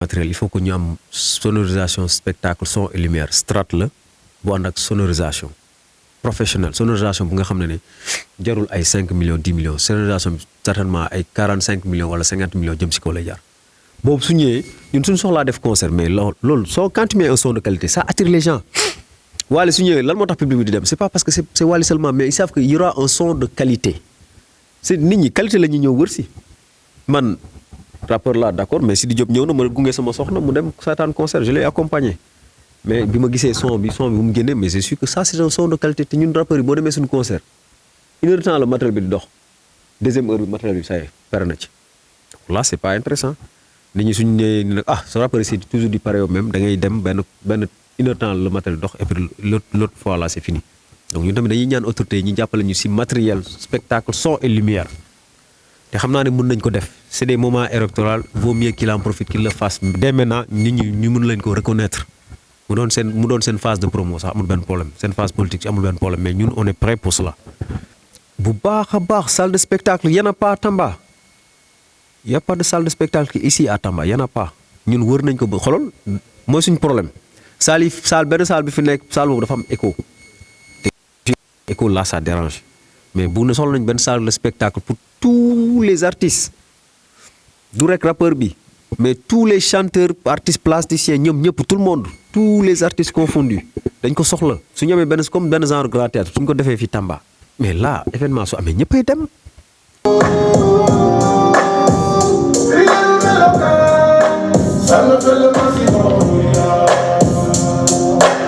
matériel il faut que ñu am sonorisation spectacle son et lumière strat la bu ànd ak sonorisation professionnelle sonorisation bu nga xam ne jarul ay 5 millions 10 millions sonorisation bi certainement ay 45 millions wala 50 millions jëm si kaw lay jaar boobu su ñëwee ñun suñu soxlaa def concert mais loolu soo quand tu mets un son de qualité ça attire les gens Wally su ñëwee lan moo tax public bi di dem c'est pas parce que c'est Wally seulement mais ils savent que y aura un son de qualité c'est nit ñi qualité la ñuy ñëw wër si man rappeur là d'accord mais Sidi Diop ñëw na ma gunge sama soxna mu dem seetaan concert je l'ai accompagné mais bi ma gisee son bi bu mu génnee mais c'est sûr que ça c'est un son de qualité te ñun rappeurs yi boo demee suñu concert 1 heure de temps la matériel bi di dox deuxième heure bi matériel bi ça y est pare na ci donc là c'est pas intéressant nit ñi suñu nee nag sa rappeur c'est toujours du pareil au même da ngay dem benn 1 heure de temps le matériel dox et puis l'autre fois là c'est fini donc ñun tamit dañuy ñaan autorités yi ñu jàppale ñu ci matériel spectacle son et lumière te xam naa ne mën nañ ko def c'est des moments électoraux vaut mieux qu'il en profite qu'il le fasse dès maintenant nit ñi ñu mën leen ko reconnaître mu doon seen phase de promo sax amul benn problème seen phase politique amul benn problème mais ñun on est prêt pour cela. bu baax a baax salle de spectacle y en a pas à Tamba y a pas de salle de spectacle ici à Tamba y en a pas ñun wër nañ ko ba xolol mooy suñu problème salle benn salle bi fi nekk salle boobu dafa am écho te écho là ça dérange mais bu ne soxla nañ benn salle de spectacle pour tous les artistes du rek rappeur bi mais tous les chanteurs artistes plasticiens ñoom ñëpp tout le monde tous les artistes confondus dañ ko soxla su ñu amee benn comme benn genre grand théâtre suñ ko defee fii Tamba mais là événement su amee ñëppay dem